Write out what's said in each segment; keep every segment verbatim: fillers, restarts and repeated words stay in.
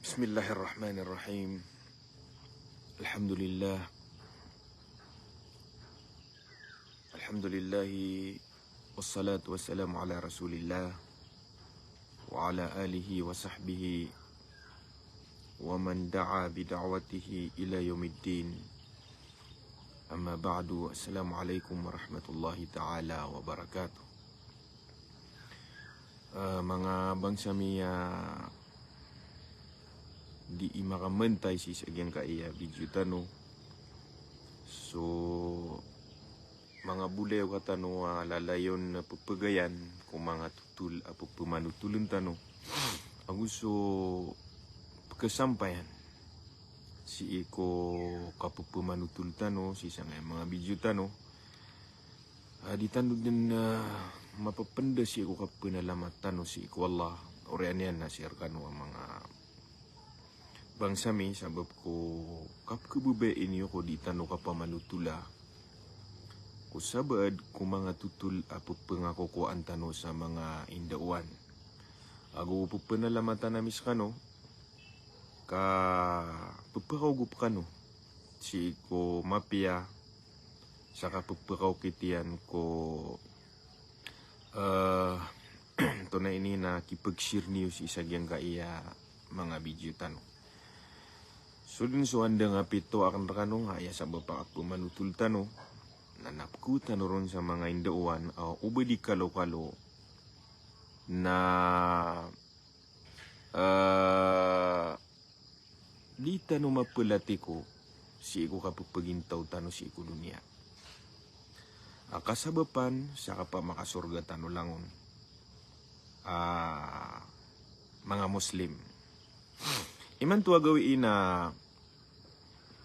Bismillahirrahmanirrahim. Alhamdulillah. Alhamdulillah. Wassalatu wassalamu ala Rasulillah wa ala alihi wa sahbihi wa man da'a bi da'watihi ila yaumiddin. Amma ba'du. Assalamu alaikum warahmatullahi ta'ala wabarakatuh. Ah, manga bangsa mi a dii makamantay sii sa giyangkaya video tano. So, manga bolayoka tano a lalayon a pepagayan ko manga totol a pepemanotolen tano ago so pekesampayan sii ko kapepemanotol tano sii sangkaya manga video tano. Ah, di tano den, ah, mapependa sii ko kapenalamat tano sii ko Allah. Oriyan iyan na sii rekano a manga bangsa mi, sabap ko kapekebebaya niyo ko di tano kapamanotola ko sabaad ko manga totol a pepengakokoan tano sa manga indaowan. Ago pepenalamatan ami sekano ka pepekaogop kano sii ko mapiya sa kapepekaokit iyan ko, eh, tonaa ini na kipeg-share niyo sii sa giyangkaya manga video tano. So den so andang a pito aken rekano nga aya sabap a kapemanotol tano na napeko tano ron sa manga indaowan a oba di kalokalo na, eh, di tano mapelatiko sii ko kapepegintaw tano sii ko doniya a kasabapan sa kapamakasorga tano langon a manga Muslim. Imanto a gawii na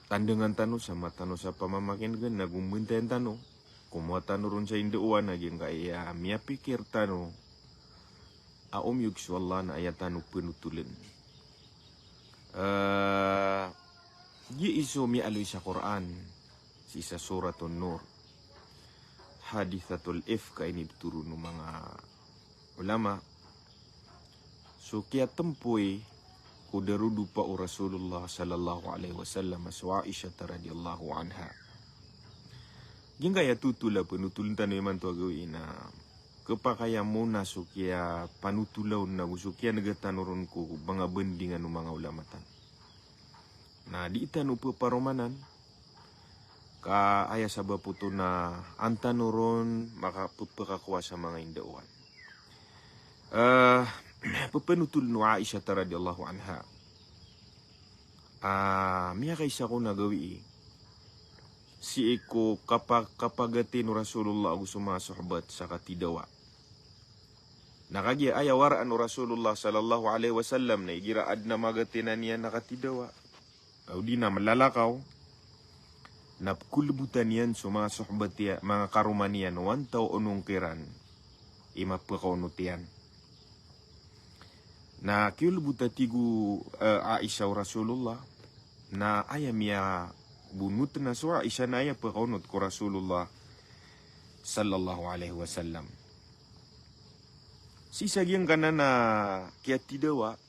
tandangan tano sa mata tano sa pamamakinegen na gombantayan tano. Komowa tano ron sa indaowan a giyangkaya miyapikir tano a omiyog so Allah na aya tano penotolen. Eh, giya i so miyaaloy sa Qur'an sii sa Suratun Nur. Hadithatul ifk a inibtoro o manga ulama. So kiyatempoy ko darodopa o Rasulullah sallallahu alaihi wasallam, so Aisha radhiyallahu anha. Giyangkaya totol a penotolen tano imanto a gawii na kepakay a mona so kiyapanotola on ago so kiyanega tano ron ko manga bandingan o manga ulama tano. Na di tano peparomanan ka aya sabap oto na an tano ron makapepekakowa sa manga indaowan. Eh, pepenotolen o Aisha radhiyallahu anha a miyakaisa ko na gawii sii ko kapa-, kapagatin o Rasulullah ago so manga sohbat sa katidawa. Na kagiya aya waraan o Rasulullah sallallahu alaihi wasallam na igira aden a magatinan iyan a katidawa, odi na melalakaw, na pekolebotan iyan so manga sohbat iyan, manga karoma niyan o antawaa onong kiran i mapekaonot iyan. Na kiyolebot a tig o, eh, Aisha o Rasulullah, na aya miyabonot na so Aisha na aya pekaonot ko Rasulullah sallallahu alaihi wasallam. Sii sa giyangkanan a kiyatidawa,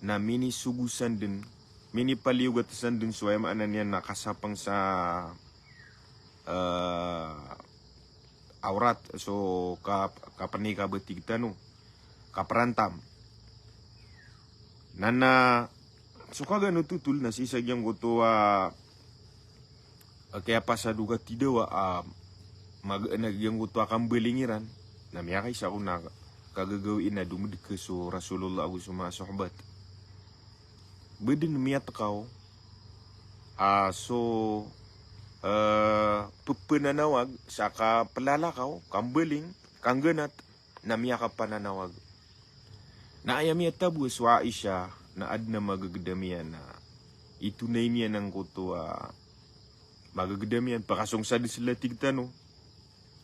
na minisogosan den, minipaliyogat san den so aya maana niyan na kasapeng sa, eh, awrat, so ka-, kapenikab a tig tano, kaperantam. Na, na so kagiya no totol na sii sa giyangkoto a, a kiyapasad o katidawa a magaan a giyangkoto a kambaling iran, na miyakaisa ko na kagagawii na domedeke so Rasulullah ago so manga sohbat. Ba den miyatekaw a so, eh, pepenanawag sa kapelalakaw, kambaling, kangganat, na miyakapananawag. Na aya miyatabowa so Aisha na aden a magegedam iyan a itonay niyan angkoto a magegedam iyan, pakasongsad sela tig tano,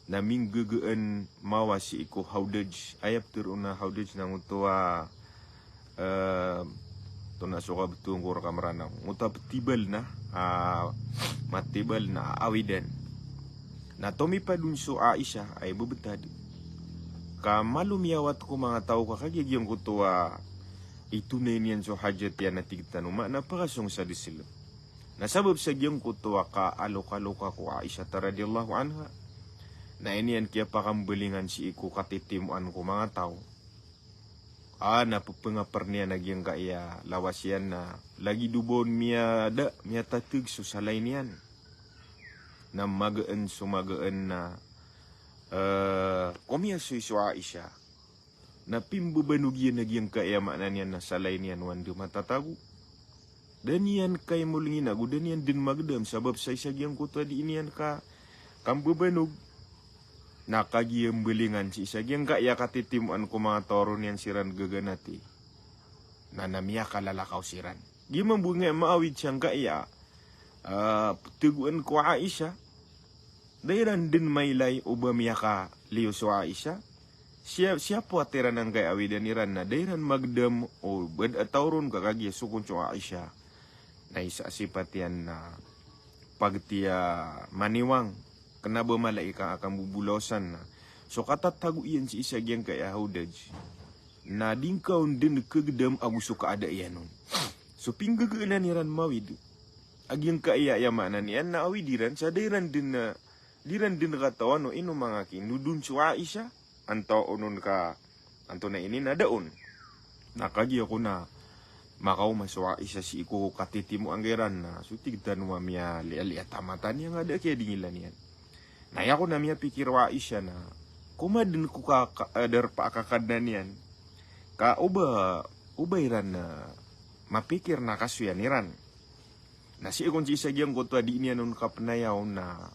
na minggegaan mawa sii ko hawdaj. Aya petero on a hawdaj na ngoto a, eh, oto na so kabetowan ko reka Meranaw, ngoto a petibal na, ah, matibal na awidan. Na tomipad on so Aisha, aya bebetad, ka malo miyawat ko manga taw ka kagiya giyangkoto a itonay niyan so hajat iyan a tig tano, maana pakasong sa di selo. Na sabap sa giyangkoto a kaalokalok ko Aisha ta radiyallahu anha, na aya niyan kiyapakambalingan sii ko katitimoan ko manga taw. A, na pepengapar niyan a giyangkaya lawas iyan na lagid o ba on miyada, miyatateg so salay niyan. Na magaan so magaan na, eh, komiyasoy so Aisha. Na pimbebanog iyan a giyangkaya maana niyan na salay niyan o anda matatago. Da niyan kaimolngi nago da niyan den magedam sabap sa isa giyangkoto a di niyan ka, kambebanog. Na kagiya mbalingan sii sa giyangkaya katitimoan ko manga taw a roo niyan siran gaganati. Na, na miyakalalakaw siran. Giya mambo nga maawid sangkaya, ah, tegoan ko Aisha. Da iran den mailay o ba miyakaliyo so Aisha. Siya, siyapo a tiran angkaya awidan iran na da iran magedam o ba da a taw ron ka kagiya sokon so Aisha. Na isa a sipat iyan na pagtiya maniwang, kena ba malaika a kambobolawasan na so katatago iyan sii sa giyangkaya hawdaj. Na di ngka on den kegedam ago so kaada iyan on. So pinggegenan iran mawid a giyangkaya aya maana niyan na awid iran sa da iran den, eh, di iran den katawan o ino manga kinodon so Aisha, antaa onon ka, antonaa ini na da on. Na kagiya ko na makaoma so Aisha sii ko katitimoan ka iran na so tig tano a miyaliyalit a mata niyan a da kiyadingilan iyan. Na aya ko na miyapikir o Aisha na komaden ko ka, ka, eh, darpa a kakadnan iyan. Ka o ba, o ba iran, eh, mapikir na kasoyan iran. Na sii kon sii sa giyangkoto a di niyan on kapenayaw na,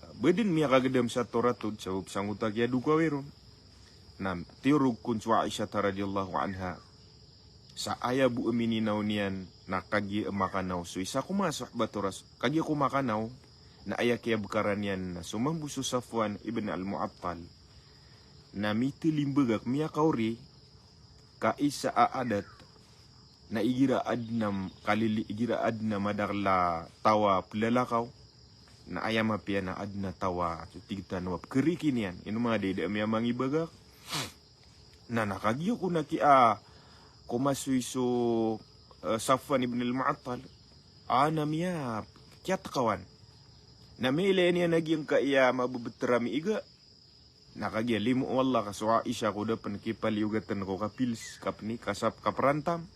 eh, ba den miyakagedam sa toratod sabap sangkoto a kiyadokawi ron. Na tiyorog kon so Aisha ta radiyallahu anha. Sa aya bo a mininaw niyan na kagiya makanaw so isa ko manga sohbat o Ras-, kagiya ko makanaw na aya kiyabekaran iyan na so mambo so Safwan ibn al-Mu'attal. Na mitelimbagak miyakaori ka isa a adat na igira aden a kalili, igira aden a madakel a taw a pelalakaw. Na aya mapiya na aden a taw a so tig tano a pekeriki niyan. Ino manga da i da a miyamangibagak. Na, na kagiya ko na kiya, komasoy so, eh, Safwan ibn al-Mu'attal. A, na miya, kiyatekawan. Na miyailay niyan a giyangkaya mabebeter a miiga. Na kagiya limo o Allah ka so Aisha ko da pen kipaliyogaten ko kapils, kapni, kasap, kaperantam.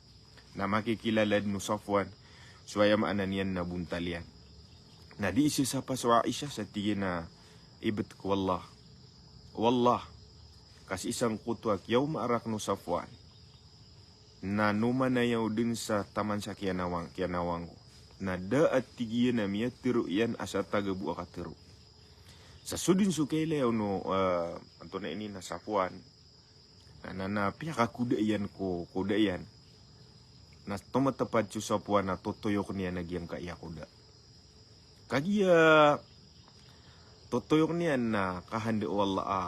Na makikilala den o Safwan so aya maana niyan na bontal iyan. Na di isasapa so Aisha sa tig iyan a, "Ibt ko Allah. Wallah, ka sii sangkoto a kiyaoma raken o Safwan na noman aya o den sa taman sa kiyanawang, kiyanawang ko. Na da a tig iyan a miyatero iyan a sa taga bo a katero." Sa so den so kailay on o, eh, antonaa ini na Safwan. Na, na, na piyakakoda iyan ko, koda iyan. Na tomatepad so Safwan a totoyoken iyan a giyangkaya koda. Kagiya totoyoken iyan na kahanda o Allah a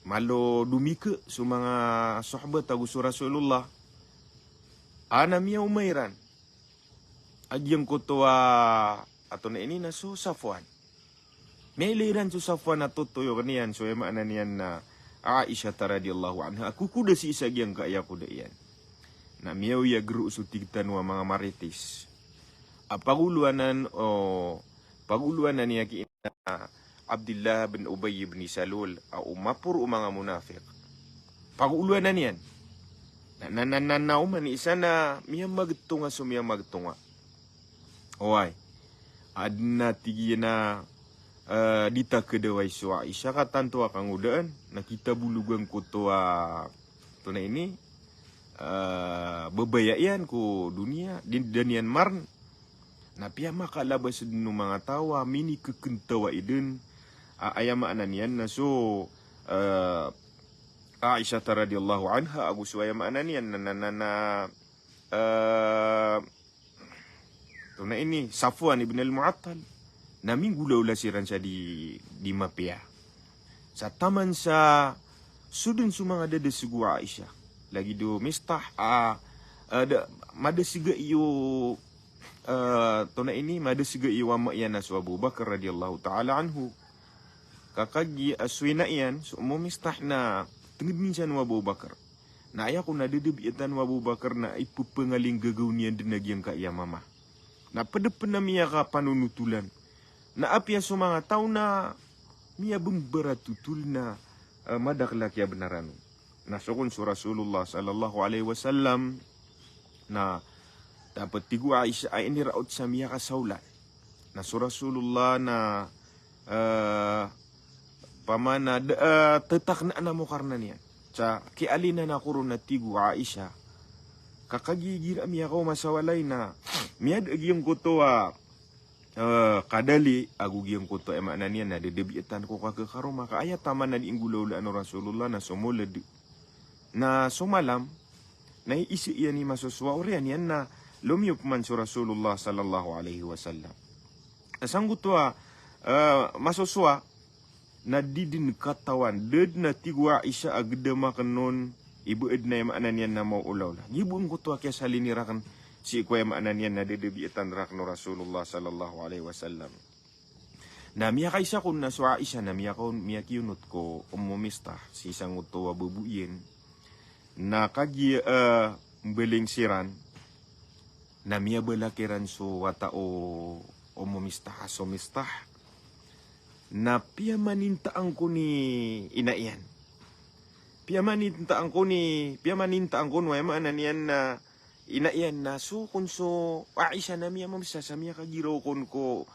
malo domike so manga sohbat ago so Rasulullah. A, na miyaoma iran a giyangkoto a, antonaa ini na so Safwan. Miyailay iran so Safwan a totoyoken iyan so aya maana niyan na Aisha ta radiyallahu anha a kokoda sii sa giyangkaya koda iyan. Na miyaoyag roo so tig tano a manga marites a pagolowanan o, pagolowanan iyan ki ina Abdillah bin Ubay bin Salul a o maporo o manga monafik. Pagolowanan iyan. Na, na, na, na, na oman i isa na miyamagetonga so miyamagetonga. Oway. Aden a tig iyan a, eh, di ta kedawai so Aisha ka tanto a kangodaan, na kitabologan ko to a, antonaa ini, eh, babaya iyan ko doniya, di, da niyan marn. Na piyamakalabas den o manga taw a minikekentawai den a, aya maana niyan na so, eh, Aisha ta radiyallahu anha ago so aya maana niyan na, na, na, na, eh, antonaa ini, Safwan ibn al-Mu'attal. Na minggolawla siran sa di, di mapiya. Sa taman sa so den so manga dadaseg o Aisha. Lagid o Mistah a, a, da, madasega iyo, a, antonaa ini, madasega iyo ama iyan a so Abu Bakar radiyallahu ta'ala anhu. Ka kagiya a so ina iyan, so Ummu Mistah na tenged minsan o Abu Bakar. Na aya kon a dadabiatan o Abu Bakar na ipepengalinggagaw niyan den a giyangkaya mama. Na ped pen a miyakapanonotolan. Na apiya so manga taw na miyabembaratotolan a, eh, madakel a kiyabenaran on. Na so kon so Rasulullah sallallahu alaihi wasallam na dapat, tig o Aisha, a iniraot sa miyakasaolan. Na so Rasulullah na, eh, pamana da, eh, tetakna na mokarna niyan. Sa kialinan ako ron, na tig o Aisha, ka kagiya igira miyakaoma sa walay na miyada giyangkoto a, eh, kadali ago giyangkoto a, aya maana niyan na dadabiatan ko kakekaroma, ka aya taman a di nggolawlaan o Rasulullah na so moled. Na so malam, na isa iyan i masosowa, oriyan iyan na lomiyo peman so Rasulullah sallallahu alaihi wasallam. Na sangkoto a, eh, masosowa, na di den katawan, da den a tig o Aisha a gedam aken on i ba den a, aya maana niyan na maolawla. Giya bo angkoto a kiyasalin i raken sii ko, aya maana niyan na dadabiatan raken o Rasulullah sallallahu alaihi wasallam. Na miyakaisa kon na so Aisha na miyakaon, miyakiyonot ko Ummu Mistah sii sangkoto a babo iyan. Na kagiya, eh, mbaling siran, na miyabalak iran so wata o Ummu Mistah, so Mistah. Na piyamanintaan ko ni ina iyan. Piyamanintaan ko ni, piyamanintaan ko no, aya maana niyan na ina iyan, na so kon so Aisha na miyamamesa sa miyakagiraw kon ko,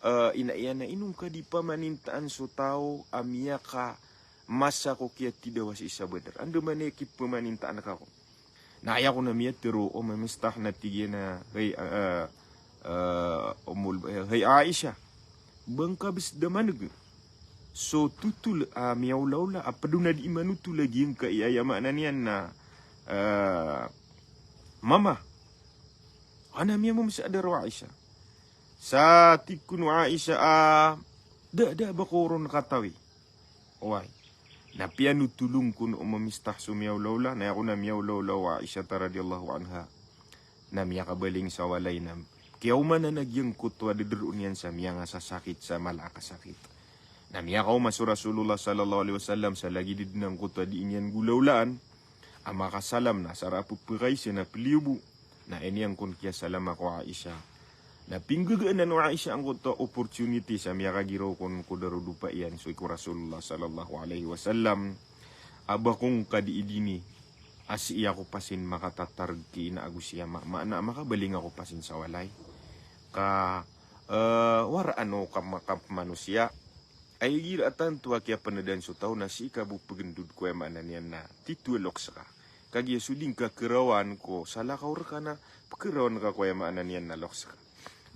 eh, ina iyan na ino ngka di pamanintaan so taw a miyakamasa ko kiyatidawa sii sa Badr. Andamanaya i kipamanintaan ka kon. Na aya kon a miyatero o Ummu Mistah na tig iyan a, hay, eh, eh, Ummul, eh, hay Aisha, ba ngka bes da maneg so totol a miyaolawla a ped on a di manotol a giyangkaya, aya maana niyan na, eh, mama. Ana miyamamesa a da ro Aisha. Sa tig kon o Aisha a, da, da ba ko ron katawi. Oway. Na piyanotol on kon o Ummu Mistah so miyaolawla, na aya kon a miyaolawla o Aisha radhiyallahu anha na miyakabaling sa walay na kiyaoma na giyangkoto a dederoon iyan sa miyangasasakit sa mala a kasakit. Na miyakaoma so Rasulullah sallallahu alaihi wasallam sa lagid den angkoto a di niyan nggolawlaan a makasalam, na sa ra pepekaisa na peliyo bo. Na iniyan kon kiyasalama ko Aisha. Na pinggagaan o Aisha angkoto a opportunity sa miyakagiraw kon ko darodopa iyan so iko Rasulullah sallallahu alaihi wasallam. A ba ko ngka di idini a sii ako pasin makatatareg ki ina ago si ama, maana a makabaling ako pasin sa walay. Ka, eh, waraan o ka, ka manosiya. Ay igira tanto a kiyapenedan so taw na sii ka bo pegendod ko, aya maana niyan na tito a loks ka. Kagiya so di ngka kerawan ko salakaw reka na pekerawan ka ko, aya maana niyan na loks ka.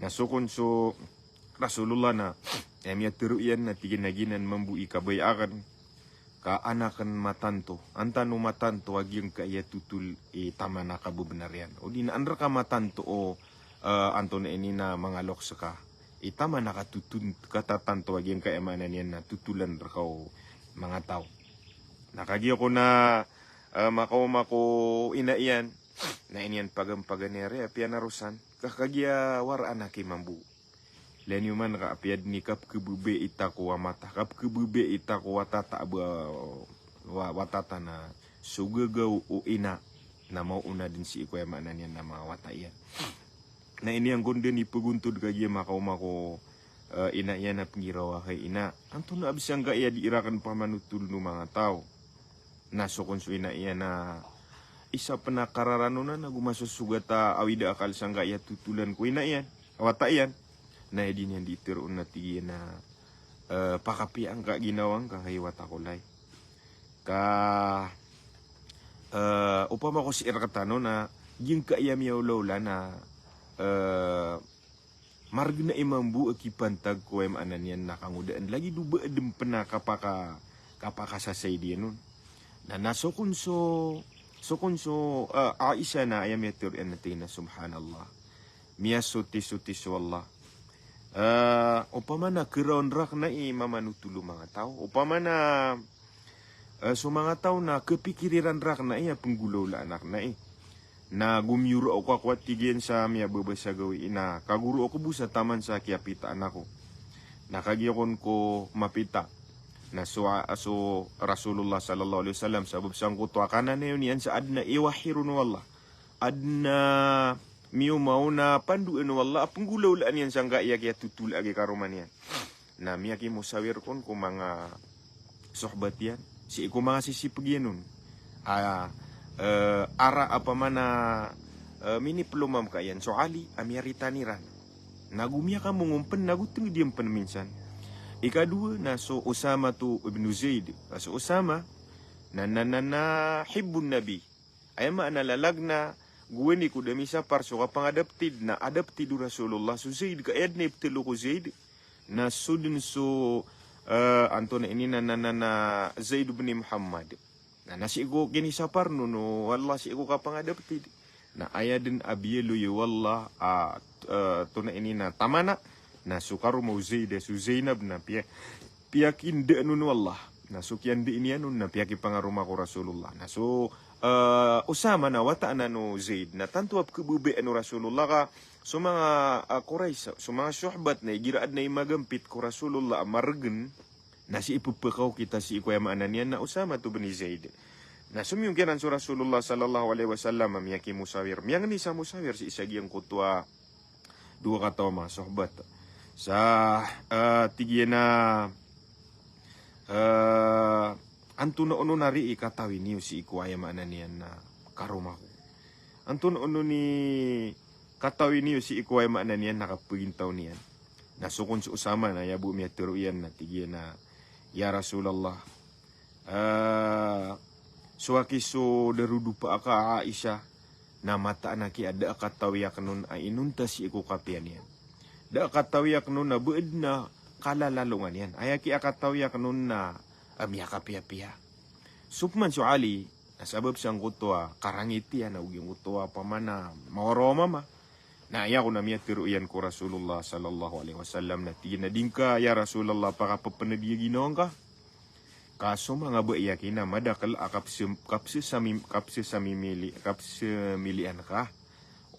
Na so kon so Rasulullah na, aya miyatero iyan na tig iyan a giyanan mambo i kabaya aken ka an aken matanto, an tano matanto a giyangkaya totol i taman a kabebenar iyan. O di na an reka matanto o, eh, antonaa ini na manga loks ka i taman a katotol, katatanto a giyangkaya, aya maana niyan na totolan reka o manga taw. Na kagiya kon a, eh, makaoma ko ina iyan, na iniyan pagampaganay ari a piyanarosan, ka kagiya waraan aki mambo. Ilay niyo man ka apiya den i kapekebebaya i tako a mata, kapekebebaya i tako a tata a ba, wa, watata na so gagaw o ina na maona den sii ko, aya maana niyan na manga wata iyan. Na iniyan kon den i pegontod kagiya makaoma ko, eh, ina iyan a penggiraw a, hay ina, antonaa bes angkaya di raken pamanotol o manga taw. Na so kon so ina iyan na isa pen a kararanonan ago masosogat a awida akal sangkaya totolan ko ina iyan, wata iyan. Na aya di niyan di teroon na tig iyan a, eh, pakapiya angka ginawa ngka, hay wata ko lay. Ka, eh, opama ko sii rektano na giyangkaya miyaolawla na, eh, margena i mambo a kipantag ko, aya maana niyan na kangodaan lagid o ba aden pen a kapaka, kapakasasay diyan on. Na, na so kon so, so kon so, eh, Aisha na aya miyatero iyan na tig iyan a, subhanallah. Miyasotisoti so Allah. Eh, opama na kerawan raken ai mamanotol o manga taw. Opama na, eh, so manga taw na kepikir iran raken ai a penggolawlaan aken ai. Na gomiyora ako a kowa, tig iyan, sa miyababasa gawii na kagoro ako bo sa taman sa kiyapitaan ako. Na kagiya kon ko mapita, Na so, so Rasulullah sallallahu alaihi wasallam, sabap sangkoto a kananayaw niyan sa adn a iwahi ron o Allah, adn a miyomaona pandoan o Allah a penggolawlaan iyan sangkai a kiyatotol a giya karoma niyan. Na miyakimosawir kon ko manga sohbat iyan sii ko manga sisipeg iyan on a, eh, ara a pamana, eh, miniplomam ka iyan so Ali a miyaritan iran. Na go miyakamongo pen, na go tenged iyan pen minsan. Ikadowa na so Usamatu ibnu Zaid. Na so Usama na, na, na, na hibbun Nabi. Aya maana lalag na gowani ko da misapar so kapangadapted, na adapted o Rasulullah so Zaid, ka aya den a iptelo ko Zaid na so den so, eh, antonaa ini na, na, na, na Zaid bin Muhammad. Na, na sii ko kinisapar on o Allah sii ko kapangadapted. Na aya den a biyaloy o Allah a, eh, antonaa ini na tamana, na so karoma o Zaid, so Zainab na piya, piyakindaan on o Allah. Na so kiyandaan iyan on na piyakipangaroma ko Rasulullah. Na so, eh, Usama na wata anan o Zaid. Na tanto a pekebabayaan o Rasulullah ka so manga, eh, Quraysh, so manga sohbat na igira adn a imagampit ko Rasulullah a maregen, na sii pepekaokit a sii ko aya maana niyan na Usamatu bin Zaid. Na somiyong kiran so Rasulullah sallallahu alaihi wasallam a miyakimosawir. Miyangni sa mosawir sii sa giyangkoto a dowa kataw a manga sohbat. Sa, eh, tig iyan a, eh, antonaa onon ari i katawi niyo sii ko aya maana niyan na karoma ko? Antonaa onon i katawi niyo sii ko aya maana niyan na kapegintaw niyan? Na so kon so Usama na aya bo miyatero iyan na tig iyan a, ya Rasulullah, eh, so aki so darodopa aka a Aisha, na mataan aki a da a katawi aken on a inonta sii ko kapiya niyan. Da a katawi aken on a ba den a kalalalongan iyan. Aya ki a katawi aken on na, eh, miyakapiyapiya. So peman so Ali, na sabap sangkoto a karangit iyan, na giyangkoto a pamana mawaraw a mama. Na aya kon a miyatero iyan ko Rasulullah sallallahu alaihi wasallam na tig iyan a di ngka, ya Rasulullah, pakapepened iyan ginawa ngka. Ka so manga bai aki na madakel a kapse-, kapsesami-, kapsesamimili-, kapsemilian ka.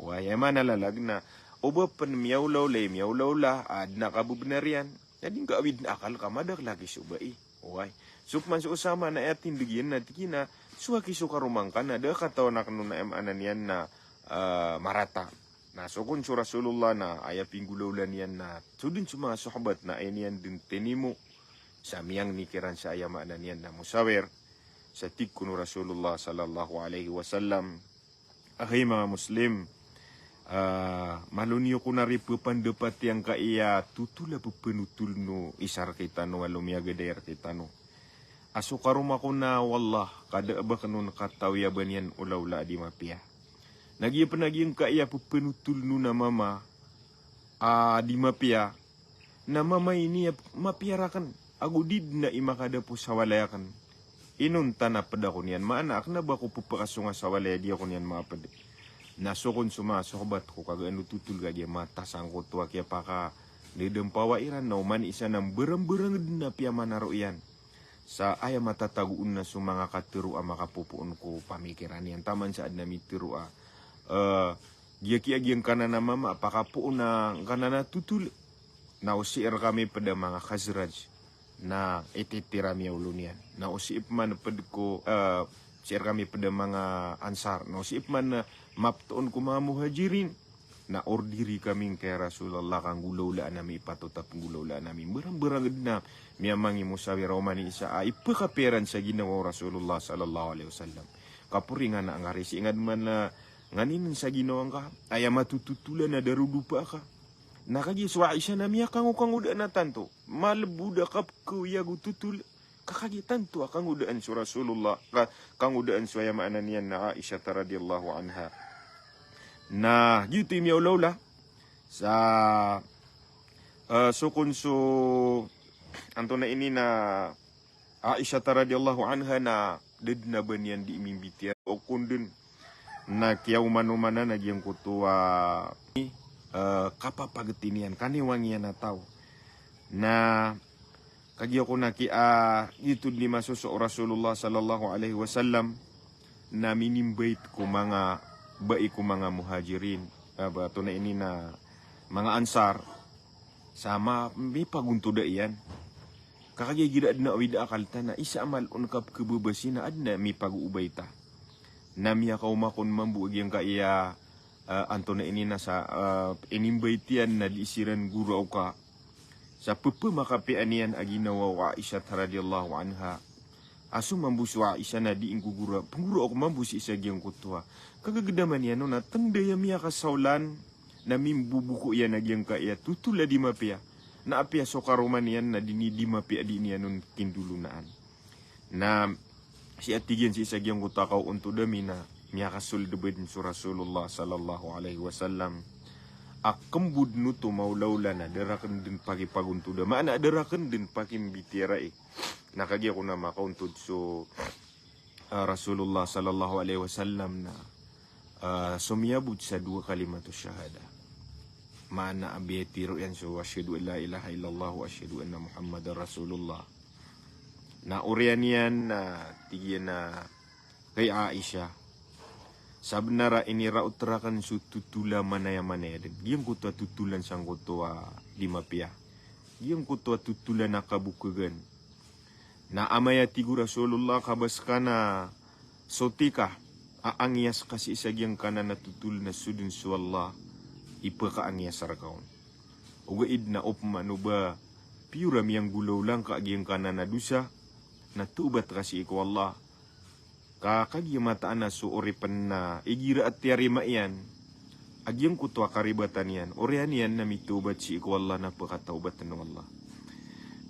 Oway, aya maana lalag na o ba pen miyaolaola i miyaolaola a adn a kabebenar iyan, na di ngka awid den a akal ka madakel aki so bai. Oway. So peman so Usama na aya tindeg iyan na tig iyan a, so aki so karoma ngka na da a katawan aken on a aya maana niyan na, eh, marata. Na so kon so Rasulullah na aya pinggolawla niyan na so den so manga sohbat na aya niyan den tinimo sa miyangni kiran sa aya maana niyan na mosawir. Sa tig kon o Rasulullah sallallahu alaihi wasallam, a hay manga Muslim, ah, malo niyo kon ari pepandapati angkaiya totol a pepenotol o isa rekitano a lomiyaga i rekitano a so karoma ko na o Allah ka da a ba ken on katawi a ba niyan olaola a di mapiya. Na giya pen a giyangkaiya pepenotol on a mama a di mapiya, na mama ini a mapiya raken, ago di den a imakadapo sa walay aken. Inonta na ped ako niyan, maana aken a ba ko pepakasonga sa walay a di ako niyan makaped. Na so kon so manga sohbat ko kagaan o totol ka giya mata sangkoto a kiyapakadedempawai ran na oman i isa na mberembereng den a piyamanaro iyan. Sa aya matatago on na so manga katero a makapopoon ko pamikiran iyan taman sa aden a mitero a, eh, giya ki a giyangkanan a mama a pakapoon a ngkanan a totol. Na o sii rekami ped a manga Khazraj na ititira miyaolo niyan. Na o sii peman ped ko, eh, sii rekami ped a manga Ansar. Na o sii peman, eh, mapetoon ko manga Muhajirin. Na ordiri kami ngka ya Rasulullah ka nggolawlaan ami, ipatot a penggolawlaan ami. Mberembereng den a miyamangimosawir a oman i isa a ipekapiya iran sa ginawa o Rasulullah sallallahu alaihi wasallam. Kaporingan a ngka ari sii nga den man a nganin sa ginawa ngka, aya matototolan a darodopa aka. Na kagiya so Aisha na miyakangokangodaan a tanto, malebod a kapekawiyag o totol, ka kagiya tanto a kangodaan so Rasulullah, ka, kangodaan so aya maana niyan na Aisha radhiyallahu anha. Na giyoto i miyaolaola sa, eh, so kon so antonaa ini na Aisha radhiyallahu anha na da den a ba niyan di mimbitiya o kon den na kiyaomanomanan a giyangkoto a, eh, kapapageti niyan, kaniwang iyan a taw. Na kagiya ko na ki, ah, giyoto di masoso o Rasulullah sallallahu alaihi wasallam na minimbait ko manga bai ko manga Muhajirin, ah, ba, antonaa ini na manga Ansar. Sa ma-, mipagontoda iyan. Ka kagiya igira aden a awid a akal ta na isa a malo on kapkhababasi na aden a mipagoobay ta. Na miyakaoma kon mambo a giyangkaya, eh, antonaa ini na sa, eh, inimbayt iyan na di siran goraok ka sa pepemakapiya niyan a ginawa o Aisha radhiyallahu anha. A so mambo so Aisha na di nggogora, penggoraok mambo sii sa giyangkoto a kagagedama niyan on na tenda iyan miyakasaolan na mimboboko iyan a giyangkaya totol a di mapiya. Na apiya so karoma niyan na di ni di mapiya di niyan on kindolonaan. Na sii a tig iyan sii sa giyangkoto a kaontod ami na miyakasold bo den so Rasulullah sallallahu alaihi wasallam a kembo den oto maolaola na da raken den pakipagontoda. Maana da raken den pakimbitiyarai. Na kagiya ko na makaontod so, ah, Rasulullah sallallahu alaihi wasallam na, ah, so miyabot sa dowa kalimatus shahada. Maana a biyatiro iyan so asyhadu an la ilaha illallah wa asyhadu anna Muhammadar Rasulullah. Na oriyan iyan na tig iyan a, hay Aisha, sabenar a iniraot raken so totol a manayamanaya den. Giyangkoto a totolan sangkoto a di mapiya. Giyangkoto a totolan a kabokegan. Na amay a tig o Rasulullah ka ba sekana soti ka a angiyas ka sii sa giyangkanan a totol na so den so Allah i pekaangiyas reka on. Ogaid na opama o ba piyora miyanggolawla ngka a giyangkanan a dosa na tobat ka sii ko Allah. Ka kagiya mataan a so oripen na igira a tiyarima iyan a giyangkoto a karibatan iyan, oriyan iyan na mitobat sii ko Allah na pekataobaten o Allah.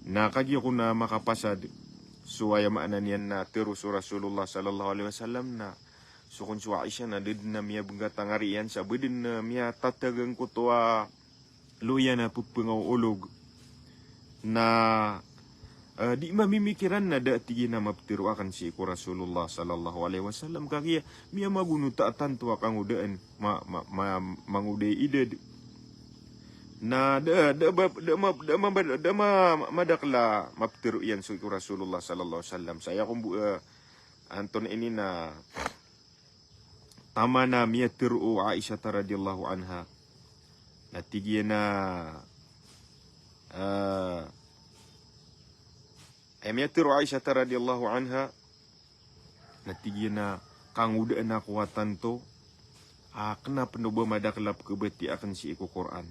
Na kagiya ko na makapasad so aya maana niyan na tero so Rasulullah sallallahu alaihi wasallam na so kon so Aisha na da den a miyabenggatang a ari iyan sa ba den a miyatataga angkoto a loya na pepengaw olog. Na, eh, di mamimikiran na da tig iyan a mapetero aken sii ko Rasulullah sallallahu alaihi wasallam kagiya miyamagonot a tanto a kangodaan ma, ma, ma, mangoda i idad. Na da, da, ba, da, ma, da, ma, da, ma, madakel a mapetero iyan sii ko Rasulullah sallallahu alaihi wasallam. Saya ko mbo, eh, antonaa ini na taman a miyatero o Aisha radhiyallahu anha. Na tig iyan a, eh, eh, miyatero o Aisha radhiyallahu anha. Na tig iyan a kangodaan ako a tanto a kena pen o ba madakel a pekhabatiya aken sii ko Qur'an.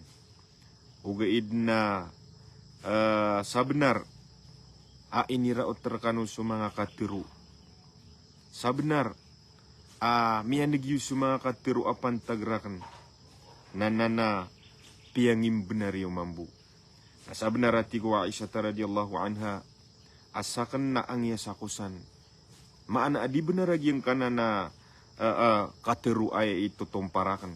Ogaid na, eh, sabenar a iniraot rekano so manga katero. Sabenar a miyaneg iyo so manga katero a pantag raken na, na, na piyangimbenar iyo mambo. Na sabenar a tig o Aisha radhiyallahu anha a saken na angiyas ako san. Maana a di benar a giyangkanan a, eh, eh, katero aya i totompar aken.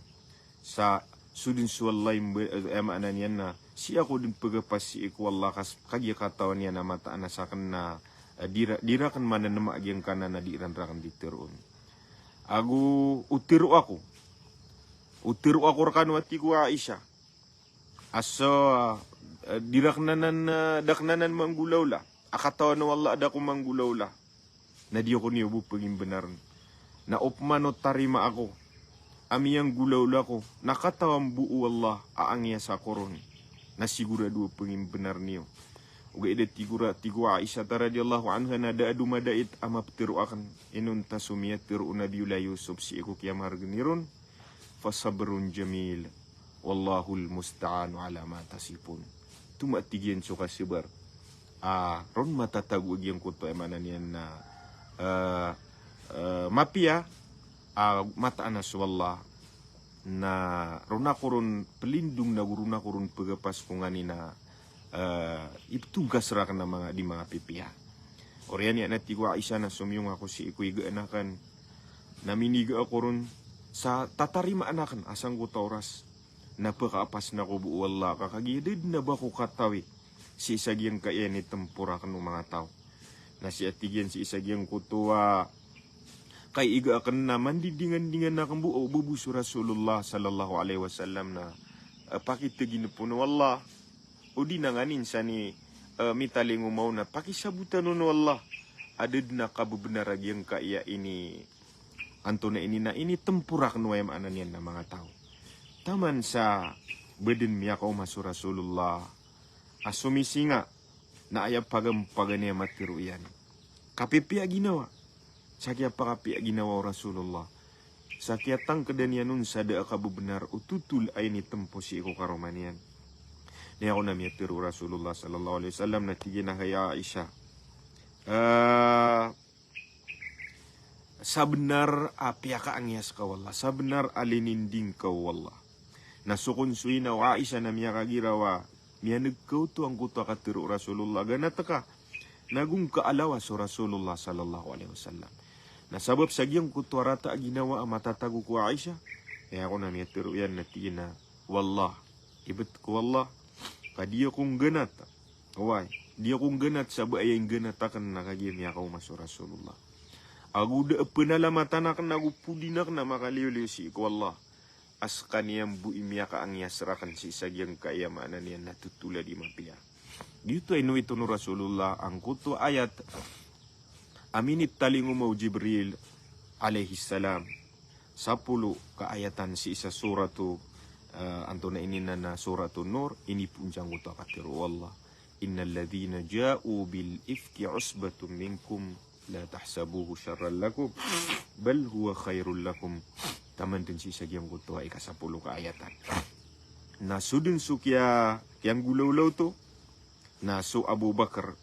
Sa so den so Allah i mbe, eh, maana niyan na sii ako den pegapas sii ko Allah kas, kagiya katawan iyan a mataan a saken na, eh, di ra, di raken manenema a giyangkanan a di ran raken di teroon. Ago o tero ako. O tero ako rekano a tig o Aisha. A so, eh, di raken anan, eh, da raken anan manggolawla. A katawan o Allah a da ako manggolawla. Na di ako niyo bo pengimbenaren. Na opama o tarima ako a miyanggolawla ako, na katawan bo o Allah a angiyas ako ron, na sigorado a pengimbenar niyo. Ogaid a tig o ra, tig o Aisha radhiyallahu anha na da a domadait a mapetero aken inonta so miyatero o Nabiyullah Yusuf sii ko kiyamaharegen iron. Fasabrun jamil. Wallahul musta'anu ala ma tasifun. Toma tig iyan so kasabar a ron matatago a giyangkoto a maana niyan na, eh, eh, mapiya a mataan a so Allah. Na ron ako ron pelindong na go ron ako ron pegapas ko nganin a, eh, ipetongkas raken a manga, di manga pipiya. Oriyan iyan a tig o Aisha na somiyong ako sii ko igaan aken na miniga ako ron sa tatarimaan aken a sangkoto a oras na pekaapas na ako bo o Allah ka kagiya da den a ba ako katawi sii sa giyangkaya initempor aken o manga taw. Na sii a tig iyan sii sa giyangkoto a kaiga aken na mandidingandingan aken bo o ba bo so Rasulullah sallallahu alaihi wasallam na, eh, pakiteginepon o Allah. O di na nganin sani, eh, mitalingoma on na pakisabotan on o Allah a da den a kabebenar a giyangkaya ini, antonaa ini na initempor aken o aya maana niyan na manga taw. Taman sa ba den miyakaoma so Rasulullah a somisinga Na aya pagampaganay a matero iyan, kapipiya ginawa. Sa kiyapakapiya ginawa o Rasulullah, sa kiyatangkdan iyan on sa da a kabebenar o totol a initempo sii ko karoma niyan. Na aya kon a miyatero o Rasulullah sallallahu alaihi wasallam na tig iyan a, hay Aisha, eh, sabenar a piyakaangiyas ka o Allah, sabenar a lininding ka o Allah. Na so kon so ina o Aisha na miyakagiraw a miyaneg ka oto angkoto a katero o Rasulullah, ganat ka. Na go ngka a lawas o Rasulullah sallallahu alaihi wasallam. Na sabap sa giyangkoto a rata a ginawa a matatago ko Aisha, aya kon a miyatero iyan na tig iyan a, wallah, ibt ko Allah, ka di ako ngganat. Oway, di ako ngganat sa ba aya ingganat aken na kagiya miyakaoma so Rasulullah. Ago da a penalamatan aken ago podin aken a makaliyo-liyo sii ko Allah a sekaniyan bo i miyakaangiyas raken sii sa giyangkaya maana niyan na totol a di mapiya. Giyoto a inowiton o Rasulullah angkoto a ayat a minitalingoma o Jibril alayhis salam. Sapolo ka ayatan sii sa suratu, eh, antonaa ini na, na Suratun Nur, inipoon sangkoto a katero o Allah. Innal ladhina ja'u bil ifki usbatun minkum la tahsabuhu sharran lakum, bal huwa khairul lakum. Taman den sii sa giyangkoto a ikasapolo ka ayatan. Na so den so kiya, kiyanggolawla oto, na so Abu Bakar,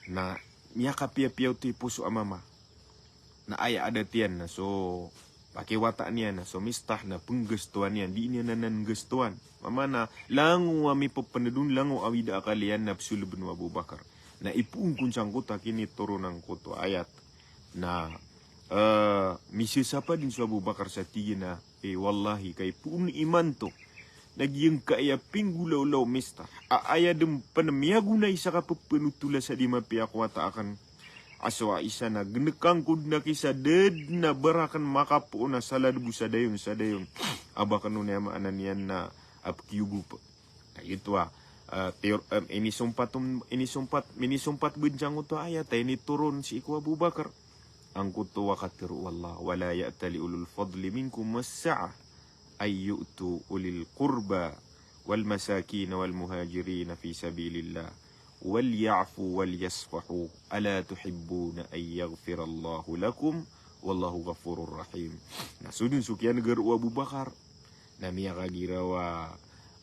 na miyakapiyapiya oto i poso a mama. Na aya adat iyan na so pakiwata niyan na so Mistah na penggastowan iyan, di niyan anan gastowan. Mama na langowan a mipepened on, langowan a awid a akal iyan na pesoleben o Abu Bakar. Na ipoon kon sangkoto a kinitoron angkoto a ayat. Na, eh, misesapa den so Abu Bakar sa tig iyan a, eh, wallahi, ka ipoon imanto na giyangkaya pinggolawla o Mistah a aya den pen miyagonay sa kapepenotola sa di mapiya ko wata aken a so Aisha na genekan ko den a kisa da den a baraken makapoon a salad bo sa dayon, sa dayon. A ba ken on aya maana niyan na a pekiyogop. Na giyoto a, eh, teor-, em, inisompat om, inisompat, minisompat ben sangkoto a ayat a initoron sii ko Abu Bakar. Angkoto a katero o Allah, wala ya'tali ulul fadli minkum was sa'ah ay yu'tu ulil qurba wal masakin wal muhajirin fi sabilillah wal ya'fu wal yasfahu, ala tuhibbuna an yaghfirallahu lakum, wallahu ghafurur rahim. Na so den so kiyanegaro o Abu Bakar na miyakagiraw a,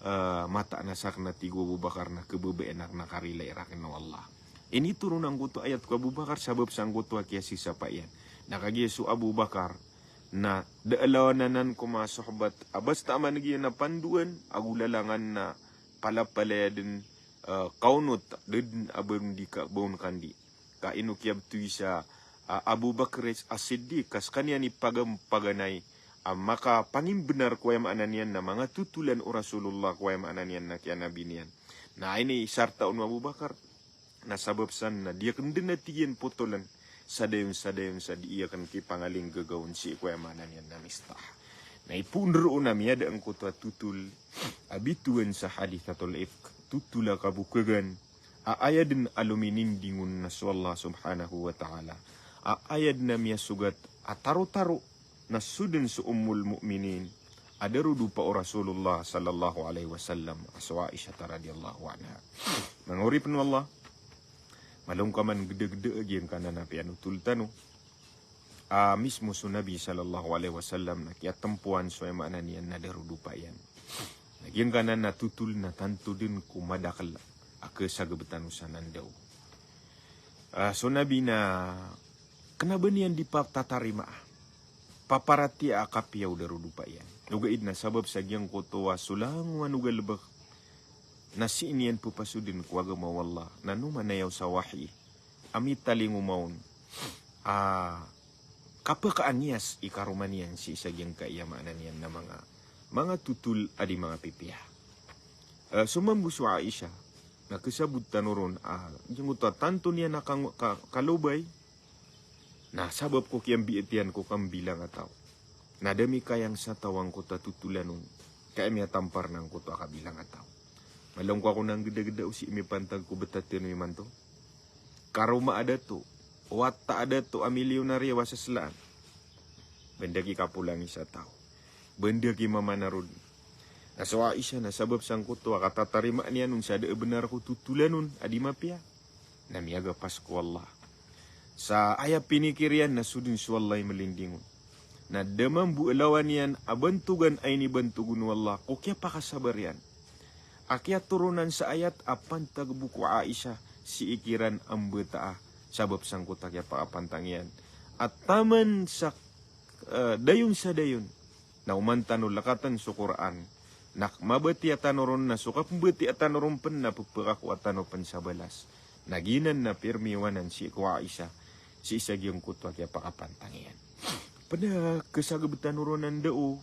eh, mataan a saken a tig o Abu Bakar na kebebenar na karilai raken o Allah. Initoron angkoto a ayat ko Abu Bakar sabap sangkoto a kiyasesapa iyan. Na kagiya so Abu Bakar na da a lawan anan ko manga sohbat a basta a maneg iyan a pandoan ago lalangan na palapalaya den, eh, kaonot, da den a ba on di ka, ba on kandi. Ka ino kiyabetowi sa, ah, Abu Bakr As-Siddiq, ka sekaniyan i pagampaganay a makapangimbenar ko aya maana niyan na manga totolan o Rasulullah ko aya maana niyan na kiyanabi niyan. Na aya ini sarta on o Abu Bakar, na sabap san na di aken den a tig iyan potolen sa dayon, sa dayon sa di iyan aken kipangalinggagaw on sii ko aya maana niyan na Mistah. Na ipoon roo na miyada angkoto a totol a bitowan sa hadithatul ifk, totol a kabokagan, a aya den a lomininding on na so Allah subhanahu wa ta'ala. A aya den a miyasogat a tarotaro na so den so Ummul Mu'minin a darodopa o Rasulullah sallallahu alaihi wasallam a so Aisha radhiyallahu anha. Manga oripen o Allah, malongkaman gedegede a giyangkanan a piyanotol tano. A mismo so Nabi sallallahu alaihi wasallam na kiyatempoan so aya maana niyan na darodopa iyan. Na giyangkanan na totol na tanto den ko madakel a kesagebetan o sanandaw. Ah, so Nabi na kena ba niyan di patatarima a paparatiyaya a kapiya o darodopa iyan. Ogaid na sabap sa giyangkoto a so langowan o galebek na sii niyan pepasoden ko agama o Allah, na noman a iyaw sa wahi a mitalingoma on a kapekaangiyas i karoma niyan sii sa giyangkaya maana niyan na manga, manga totol a di manga pipiya. Eh, so mambo so Aisha na kesabot tano ron a giyangkoto a tanto niyan a ka, ka, kalobay na sabap ko kiyambiit iyan ko kambilang a taw. Na da mikayang sa taw angkoto a totolan on, ka aya miyatampar na angkoto a kabilang a taw. Malongkaman ko na gedegede o sii mipantag ko betat tano imanto. Karoma a dato, wata a dato a milyonaryo a seslaan. Ba nda kikapolangi sa taw. Ba nda kimamana rod. Na so Aisha na sabap sangkoto a katatarimaan iyan on sa da a bnar ko totolan on a di mapiya, na miyagapas ko Allah. Sa aya pinikir iyan na so dn so Allah i mlinding on. Na da mambo a lawan iyan a bantogan a inibantog on o Allah ko kiyapakasabar iyan a kiyatoronan sa ayat a pantag bo ko Aisha sii kiran a mbata a sabap sangkoto a kiyapakapantang iyan a taman sa, eh, dayon sa dayon. Na oman tano lakatan so Qur'an, na mabatiya tano ron, na so kapmbatiya tano ron pn na pphakakowa tano pn sa balas. Na giyanan na pirmiyowanan sii ko Aisha sii sa giyangkoto a kiyapakapantang iyan. Pd a khasagb tano ron a ndao,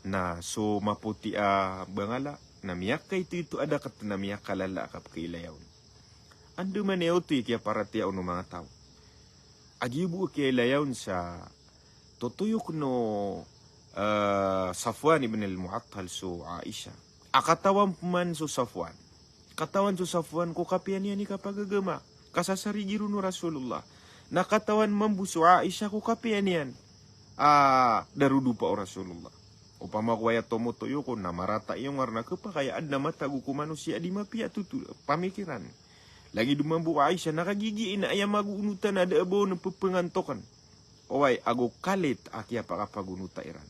na so mapoti a bangala na miyakaitoito a dakat na miyakalala a kapkhailaya on. Andamanaya oto i kiyaparatiyaya on o manga taw a giya bo a khailaya on sa totoyok o, eh, Safwan ibn al-Mu'attal so Aisha. A katawan pman so Safwan, katawan so Safwan ko kapiya niyan i kapagagama, kasasarigi ron o Rasulullah. Na katawan mambo so Aisha ko kapiya niyan a darodopa o Rasulullah. Opama ko aya tomotoyok on na marata iyo ngar na khapakay a adn a matago ko manosiya a di mapiya a totol, pamikiran. Lagid o mambo o Aisha na kagiya giya ina aya mago onotan a da a ba on pphangantokn. Oway, ago kalit a kiyapakapagonota iran.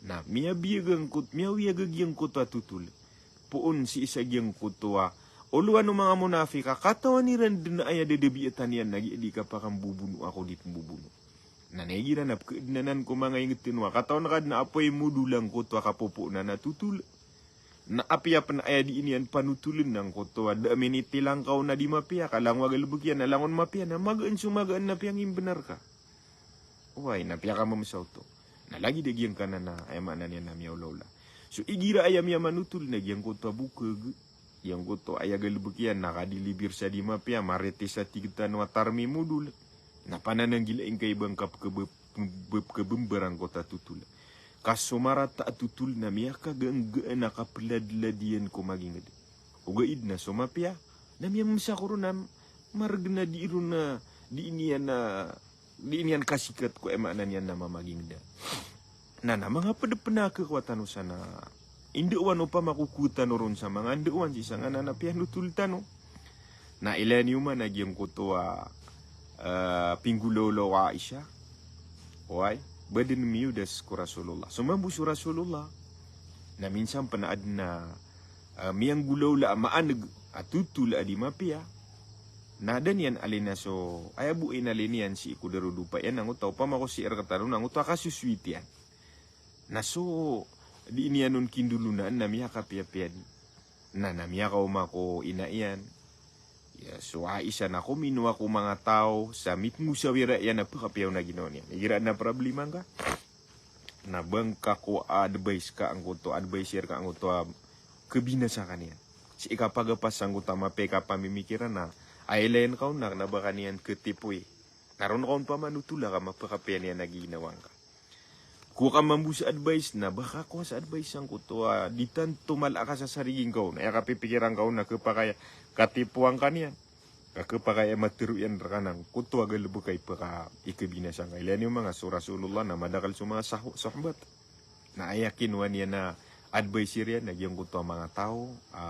Na miyabiyag angkot, miyawiyag a giyangkoto a totol. Poon sii sa giyangkoto a olowan o manga monafik a katawan iran dn a aya dadabiyatan iyan na giya di kapakambobono ako di pmbobono. Na igira na pkhaadn anan ko manga ingd tano a katawan ka dn a apoy modol angkoto a kapopoonan a totol. Na apiya pn aya dii niyan panotoln angkoto a da a minitilangka on a di mapiya, ka langon a galbk iyan na langon mapiya, na magaan so magaan na piyangimbnar ka. Oway, na piyakamamsa oto. Na lagid a giyangkanan a aya maana niyan na miyaolaola. So igira aya miyamanotol na giyangkoto a bokag, giyangkoto a aya galbk iyan na kadilibir sa di mapiya, maritis a tig tano a tarmi modol. Na panananggila ingka i ba ngka pkab-, pkabmbar angkoto a totol. Ka so marata a totol na miyakagaanggaan a kapladlad iyan ko magingd. Ogaid na so mapiya na miyamamsa ko ron a margn a dii ron a, dii niyan a, dii niyan kasikat ko aya maana niyan na mamagingd. Na, na manga pd pn a khakowa tano san a indaawan opama ko kowa tano ron sa manga ndaawan sii sangkanan a piyanotol tano. Na ilaya niyo man a giyangkoto a, eh, pinggolawla o Aisha. Oway, ba dn miyodas ko Rasulullah. So mambo so Rasulullah na minsan pn a adn a, eh, miyanggolawla a maan'g a totol a di mapiya. Na da niyan alina so, aya bo inalin iyan sii ko darodopa iyan angkoto a opama ko sii rktano na angkoto a kasosoit iyan. Na so dii niyan on kindolonaan na miyakapiyapiya dn. Na, na miyakaoma ko ina iyan. Ya, so Aisha na kominowa ko manga taw sa mipngosawira iyan a pkapiya on a ginawa niyan. Igira adn a problema ngka na ba ngka ko advice ka angkoto, advice rka angkoto a khabinasa ka niyan. Sii kapagapas angkoto a mapiya i kapamimikiran na aya ilayan ka on na kna ba ka niyan khatipoy. Na ron ka on pamanotol a ka mapkapiya niyan a ginawa ngka. Kowa ka mambo sa advice na ba ka kowa sa advice angkoto a di tanto mala a kasasarigi ngka on. Aya kapipikiran ka on na khapakay a katipoan ka niyan. Ka khapakay a matharo iyan rka na angkoto a galbk a ipka, ikhabinasa ngka. Ilaya niyo man a so Rasulullah na madakl so manga sah-, sahabat. Na aya kinowa niyan a advice iran na giyangkoto a manga taw a,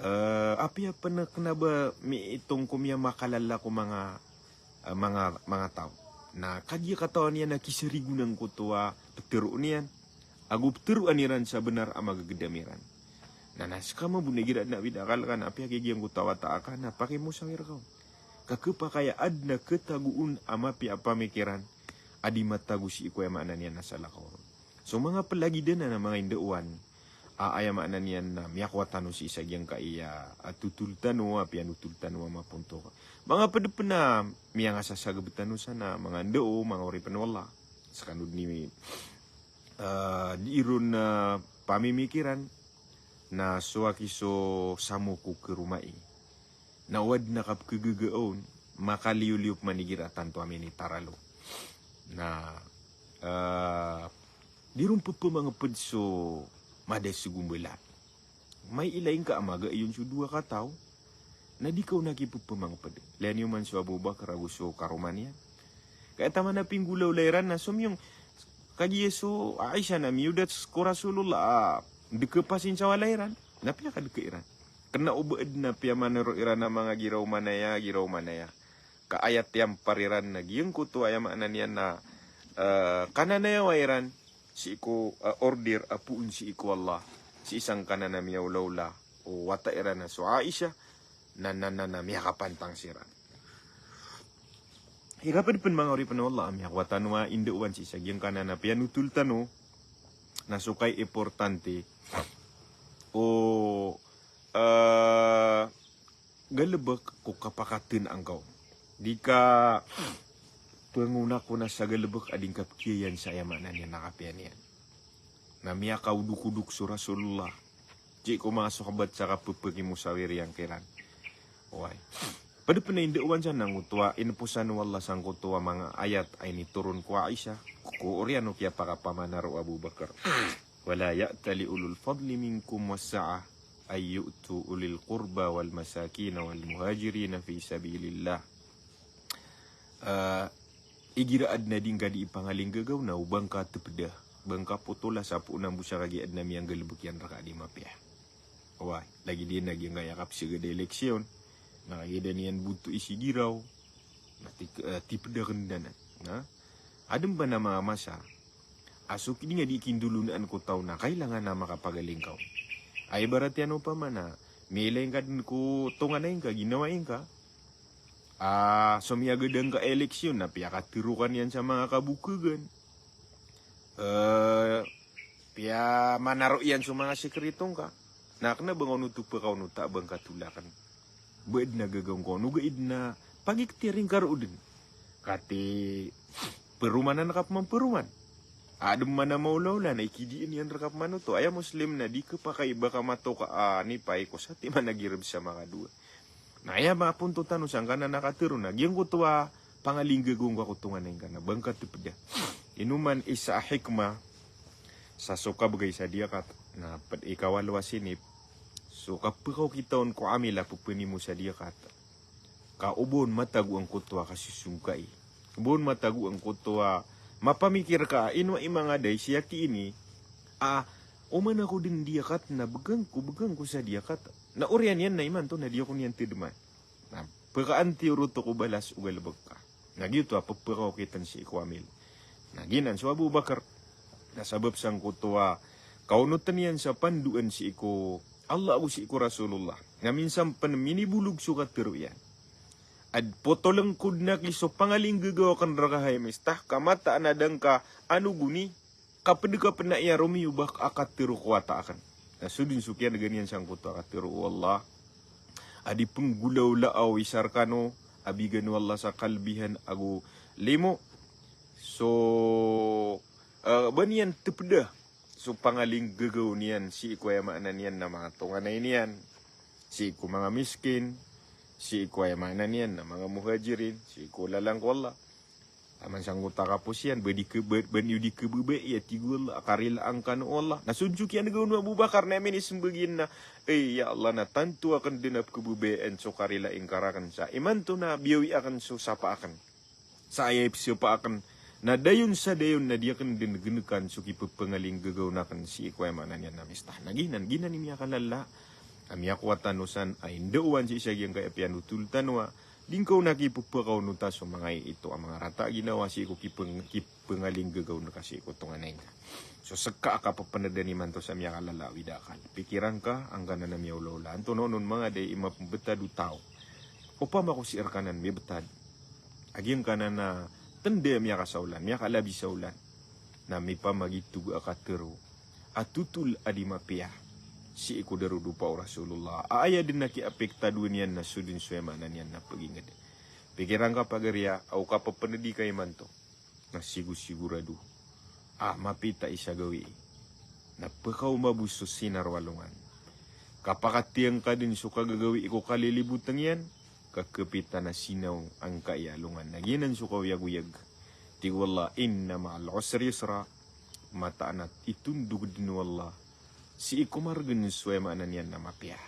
eh, apiya pn kna ba miitong ko miyamakalala ko manga, eh, manga, manga taw. Na kagiya katawan iyan a kisarigon angkoto a ptharoon iyan, ago ptharoan iran sa bnar a magagdam iran. Na, na ska mambo na igira adn a bida a akal ka na apiya kagiya giyangkoto a wata aka na pakimosawir ka on. Ka khapakay a adn a khatagoon a mapiya a pamikiran a di matago sii ko aya maana niyan na salakaw ron. So manga plagidan anan a manga indaawan, a, aya maana niyan na miyakowa tano sii sa giyangkaya a totol tano, a piyanotol tano a mapontok. Manga pd pn a miyangasasagb tano san a manga ndao, manga oripn o Allah. Skano dn i, a, dii ron a pamimikiran na so aki so samo ko karomai. Na o adn a kapkhagaga on, makaliyoliyo pman igira tanto a minitaralo. Na, eh, di ron pphamangpd so mada so gombala. May ilay ngka a maga iyon so dowa kataw, na di ka on aki pphamangpd. Ilaya niyo man so Abu Bakar ago so karoma niyan. Kaya taman a pinggolawla iran na somiyong Kagiya so Aisha na miyodat ko Rasulullah a deke pasin sa walay iran, na piyakadeke iran. Kena o ba aden a piyamanaro iran a manga giraw manaya, giraw manaya. Ka aya tiyampar iran na giyangkoto a aya maana niyan na, eh, kananayawa iran sii ko, eh, order a poon sii ko Allah. Sii sangkanan a miyaolaola o wata iran a so Aisha, na, na, na, na miyakapantang siran. Ika ped pen manga oripen o Allah, a miyakowa tano a indaowan sii sa giyangkanan a piyanotol tano, na so kay importante o, eh, galebek ko kapakaten angkaw. Di ka pengonakona sa galebek a di ngka pekiyayan sa aya maana niyan na kapiya niyan. Na miyakaodok-odok so Rasulullah sii ko manga sahabat sa kapepekimosawir iyan kiran. Oway. Ped pen a indaowan san angkoto a inoposan o Allah sangkoto a manga ayat a initoron ko Aisha, ko oriyan o kiyapakapamanaro o Abu Bakar. Wala ya'tali ulul fadli minkum was-sa'ah ay yu'tu ulil qurba wal masakin wal muhajirin fi sabilillah. Eh, igira aden a di ngka di ipangalinggagaw na o ba ngka tepeda, ba ngka potola sa poon a mbo sa kagiya aden a miyanggalebek iyan reka a di mapiya. Oway, lagid iyan a giyangkaya kapeseged a eleksyon, na kagiya da niyan boto i si giraw, na ti-, eh, tipeda ken danan. Na aden ba na manga masa a so kidinga di kindolonaan ko taw na kailangan a makapagaling ka on. Ay, ibarat iyan opama na miyailay ngka den ko tonganay ngka, ginawai ngka, a so miyagedang ka eleksyon na piyakatero ka niyan sa manga kabokegan. Eh, piyamanaro iyan so manga sekreto ngka. Na kena ba ngka on oto pekaonota ba ngka tolaken. Ba aden a gagaw ngka on, ogaid na pagiktiyaring ka roo den. Kati peromanan ka pman peroman. Aden man a maolaola na ikidien iyan reka pman oto. Aya Muslim na di kepakay ba ka matoka a nipay ko satiman a gireb sa makadowa. Na aya maponto tano sangkanan a katero na giyangkoto a pangalinggagaw ngka ko tonganay ngka na ba ngka tepeda. Ino man isa a hikmah sa so kabegay sa diyakat na ped ikawalo a sinip, so kapekaokita on ko amil a pepenimo sa diyakat. Ka o ba on matago angkoto a kasosongkai. O ba on matago angkoto a mapamikir ka a ino a imangaday si aki ini a oman ako den diyakat na begang ko, begang ko sa diyakat. Na oriyan iyan na imanto na di ako niyan tedeman. Na pekaantiyor oto ko balas o galebek ka. Na giyoto a pepekaokiten sii ko amil. Na giyanan so Abu Bakar. Na sabap sangkoto a kaonoten iyan sa pandoan sii ko Allah ago sii ko Rasulullah. Na minsan pen minibolog so katero iyan. Ad potolen ko den aki so pangalinggagaw aken reka hay Mistah, ka mataan a da ngka anogoni, kaped ka pen a iya romiyobak a katero ko wata aken. Na so den so kiyanega niyan sangkoto a katero o Allah a di penggolawlaa o isa rekano a bigan o Allah sa kalbihan ago limo. So, eh, ba niyan tepeda so pangalinggagaw niyan sii ko aya maana niyan na manga tonganay niyan, sii ko manga miskin, sii ko aya maana niyan na manga muhajirin, sii ko lalan ko Allah. Taman sangkoto a kapos iyan, ba di ke-, ba, ba niyo di kebebayai, tig o Allah, a karilaan kano o Allah. Na so den so kiyanega on o Abu Bakar na aya minisembag iyan na, eh, ya Allah, na tanto aken den a pekebebayaan so karilai ngka raken sa imanto na biyawi aken so sapa aken. Sa aya ipesapa aken na dayon sa dayon na di aken den genekan so kipepengalinggagaw aken sii ko aya maana niyan na Mistah. Na giyanan, giyanan i miyakalala a miyakowa tano san a indaowan sii sa giyangkaya piyanotol tano a di ngka on aki pepekaonota so manga ito a manga rata a ginawa sii ko kipeng-, kipengalinggagaw ngka sii ko tonganay ngka. So seka a kapepenedan imanto sa miyakalala a wida akal. Pikiran ka, angkanan a miyaolaola. Antonaa onon manga day i mapembetad o taw. Opama ko sii rekanan mibetad a giyangkanan a tenda a miyakasaolan, miyakalabi saolan, na mipamagitog a katero a totol a di mapiya sii ko darodopa o Rasulullah a aya den a kiyaapektadowan iyan na so den so aya maana niyan na peginged. Pikiran ka pagari a o kapepenedi ka imanto na sigosigorado a mapita i sa gawii na pekaoma bo so sinar o alongan. Kapakatiyang ka den so kagagawii ko kaliliboteng iyan, ka kepita na sinaw angkai a alongan. Na giyanan so kaoyagoyag. Tig o Allah, "Inna ma'al usri yusra." Mataan a itondog den o Allah sii ko margen so aya maana niyan na mapiya.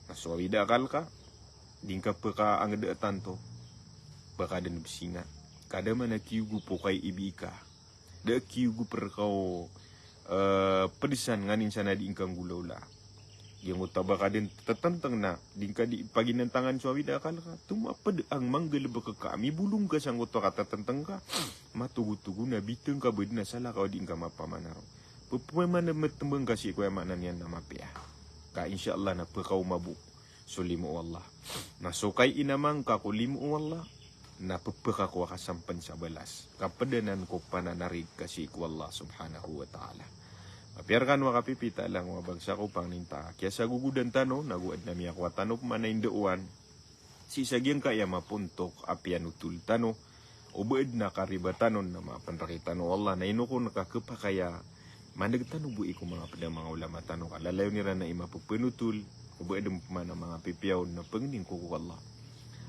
Na so awida akal ka, di ngka pekaangeda tanto, ba ka den besinga. Ka da man a kiyogo po kay ibi ika. Da kiyogo perkaw, eh, pedisan nganin sana di ngka nggolaola. Giyangkoto a ba ka den tetenteng na di ngka di paginantangan so awid a akal ka. Toma ped ang manggalebek ka, mibolong ka sangkoto a katetenteng ka. Matogotogo na biteng ka beden a salakaw a di ngka mapamanaro. Pepemanetembeng ka sii ko aya maana niyan na mapiya. Ka insha Allah na pekaoma bo so limo o Allah. Na so kai inamang ka ko limo o Allah, na pepeka ko a kasampen sa balas. Kapedanan ko pananarig ka sii ko Allah subhanahu wa ta'ala. Mapiya rekano a kapipita langon a bangsa ko pangninta. Kiyasagogodan tano, nago aden a miyakowa tano pemanaindaowan sii sa giyangkaya mapontok a piyanotol tano, o ba aden a kariba tano na mapenreki tano o Allah, na ino kon ka kepakay a maneg tano bo i ko manga ped a manga olama tano ka lalayon iran a i mapepenotol, o ba aden pman a manga pipiya on na pengning ko ko Allah.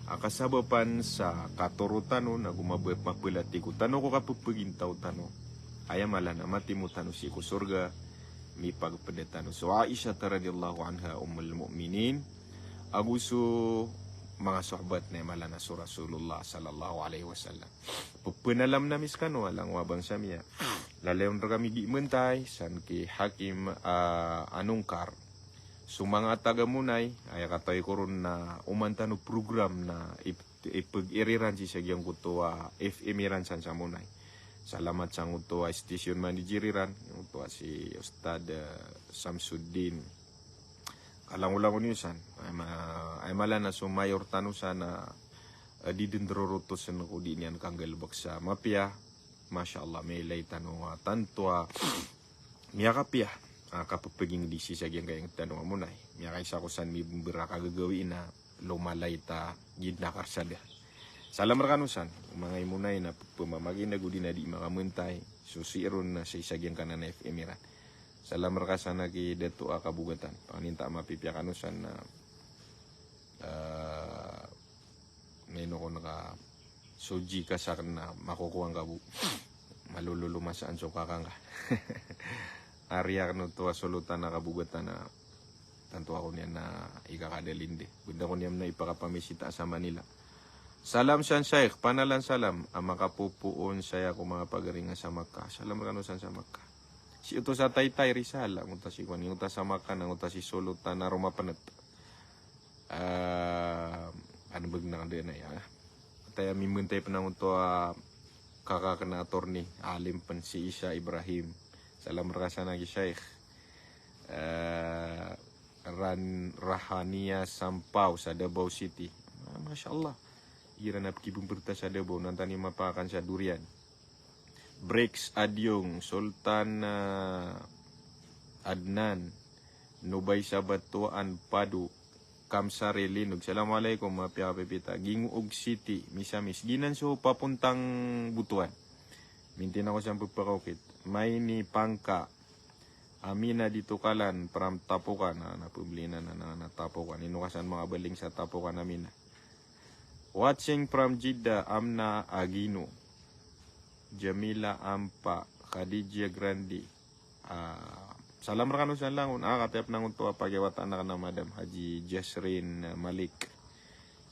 A kasabapan sa katoro tano, nago mabet mapelati ko tano ko kapepegintaw tano. Aya mala na matimo tano sii ko sorga, mipagpeda tano so Aisha radhiyallahu anha, Ummul Mu'minin, ago so manga sohbat na aya mala na so Rasulullah sallallahu alaihi wasallam. Pepenalam na mi sekano a langon a bangsa miya. Lalayon rekami di mentay, san ki Hakim, ah, Anungkar. So manga taga Monay, aya katawi ko ron na oman tano program na ip-, ipeg-air iran sii sa giyangkoto a F M iran san sa Monay. Salamat sangkoto a station manager iran, giyangkoto a si Ustad, eh, Samsuddin. Kalangolangon iyo san. Aya ma-, aya mala na so mayor tano san a, eh, di den rorotosen ko di niyan kanggalebek sa mapiya. Masha Allah, mailay tano a tanto a miyakapiya a kapepegingedi sii sa giyangkaya nged tano a Monay. Miyakaisa ko san mibembera kagagawii na lomalay ta giyangkaya karsada. Salam rekano san, o manga i Monay na pepemamagina go di na di makamentay. So sii ron na sii sa giyangkanan a F M iran. Salam reka san a ki Dato a Kabogatan. Pangninta a mapipiya kano san na, eh, na ino kon ka so Gcash aken na makokowa ngka bo. Malololo masaan so kaka ngka. Ari aken oto a solotan a Kabogatan a tanto ako niyan na ikakadalinde. Benda ko niyan na ipakapamisita sa Manila. Salam san Shaykh, panalan salam a makapopoon saya ko manga pagaringa sa Makkah. Salam rekano san sa Makkah. Sii oto sa Taytay, Rizal, angkoto si kowan, angkoto sa Makkah, angkoto si solotan a roma penet. Ah, ano bag na kanda na iya. Ataya mimentay pen angkoto a kaka aken a attorney, alim pen si Isa Ibrahim. Salam reka san a ki Shaykh. Eh, Ran-, Rahania Sampaw sa Davao City. Ah, Masha Allah. Iran a pekibemberta sa Davao, nantani mapakan sa durian. Bricks Adyong, Sultan, ah, Adnan, Nobay Sabatuan Pado, Kamsari Linog. Assalamualaikum, mapiya ka pipita. Gingoog City, Misamis. Giyanan so papontang Butuan. Mintin ako san pepakaokit. Maini Pangka, Amina di Tokalan, from Tapokan, ah, na pembelinan na, na, na Tapokan. Ino ka san makabaling sa Tapokan, Amina. Watching from Jeddah, Amna Agino. Jamila Ampa, Khadija Grandi. Ah, salam rekano san langon. Ah, kataya pen angkoto a pagiwata anak na Madam Haji Jasrin, ah, Malik.